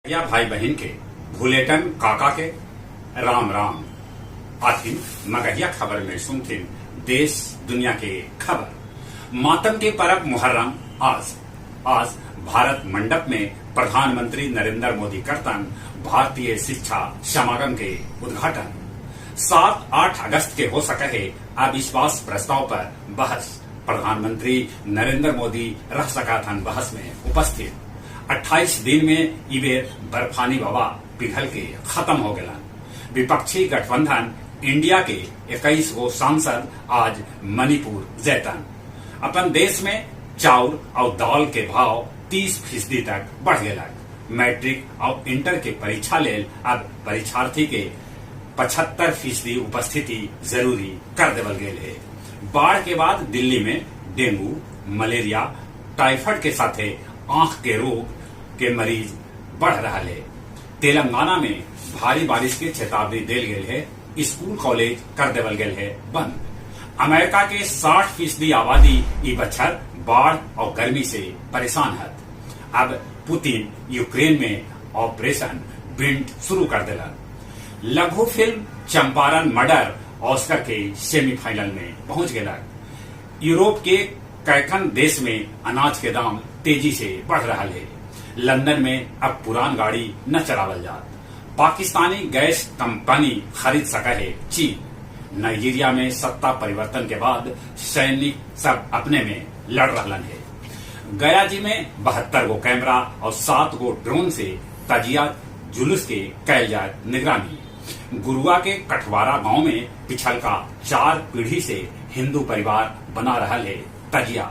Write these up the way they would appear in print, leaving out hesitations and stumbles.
या भाई बहिन के भुलेटन काका के राम राम। आथिन मगहिया खबर में सुनथिन देश दुनिया के खबर। मातम के परब मुहर्रम आज आज भारत मंडप में प्रधानमंत्री नरेंद्र मोदी करतन भारतीय शिक्षा समागम के उद्घाटन। 7-8 अगस्त के हो सके है अविश्वास प्रस्ताव पर बहस। प्रधानमंत्री नरेंद्र मोदी रह सका थन बहस में उपस्थित। 28 दिन में इबेर बर्फानी बाबा पिघल के खत्म हो गया। विपक्षी गठबंधन इंडिया के 21 गो सांसद आज मणिपुर जैतन। अपन देश में चाउर और दाल के भाव 30% तक बढ़ गया। मैट्रिक और इंटर के परीक्षा लेल अब परीक्षार्थी के 75% उपस्थिति जरूरी कर देवल गेल है। बाढ़ के बाद दिल्ली में डेंगू, मलेरिया, टाइफाइड के साथे आंख के रोग के मरीज बढ़ रहा है। तेलंगाना में भारी बारिश के चेतावनी देल गेल है। स्कूल कॉलेज कर देवल गेल है बंद। अमेरिका के 60% आबादी ई बच्छर बाढ़ और गर्मी से परेशान है। अब पुतिन यूक्रेन में ऑपरेशन विंड शुरू कर दिला। लघु फिल्म चंपारण मर्डर ऑस्कर के सेमीफाइनल में पहुंच गया। यूरोप के कैखन देश में अनाज के दाम तेजी से बढ़ रहा है। लंदन में अब पुरान गाड़ी न चलावल जात। पाकिस्तानी गैस कंपनी खरीद सका है चीन। नाइजीरिया में सत्ता परिवर्तन के बाद सैनिक सब अपने में लड़ रहा है। गया जी में 72 गो कैमरा और 7 गो ड्रोन से तजिया जुलूस के कैल जाए निगरानी। गुरुआ के कठवारा गांव में पिछलका 4 पीढ़ी से हिंदू परिवार बना रहा है तजिया।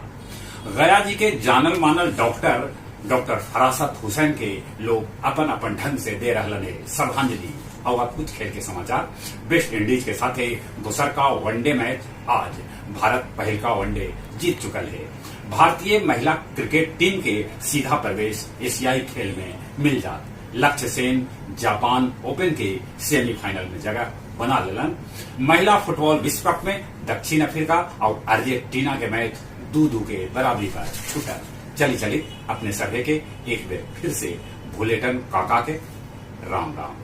गया जी के जानल मानल डॉक्टर फरासत हुसैन के लोग अपन अपन ढंग से दे रहा है श्रद्धांजलि। और अब कुछ खेल के समाचार। वेस्ट इंडीज के साथ दूसर का वनडे मैच आज भारत पहल का वनडे जीत चुकल है। भारतीय महिला क्रिकेट टीम के सीधा प्रवेश एशियाई खेल में मिल जात। लक्ष्य सेन जापान ओपन के सेमीफाइनल में जगह बना लेलन। महिला फुटबॉल विश्व कप में दक्षिण अफ्रीका और अर्जेंटीना के मैच 2-2 के बराबरी पर छूटल। चली चली अपने सभे के एक बार फिर से भुलेटन काका के राम राम।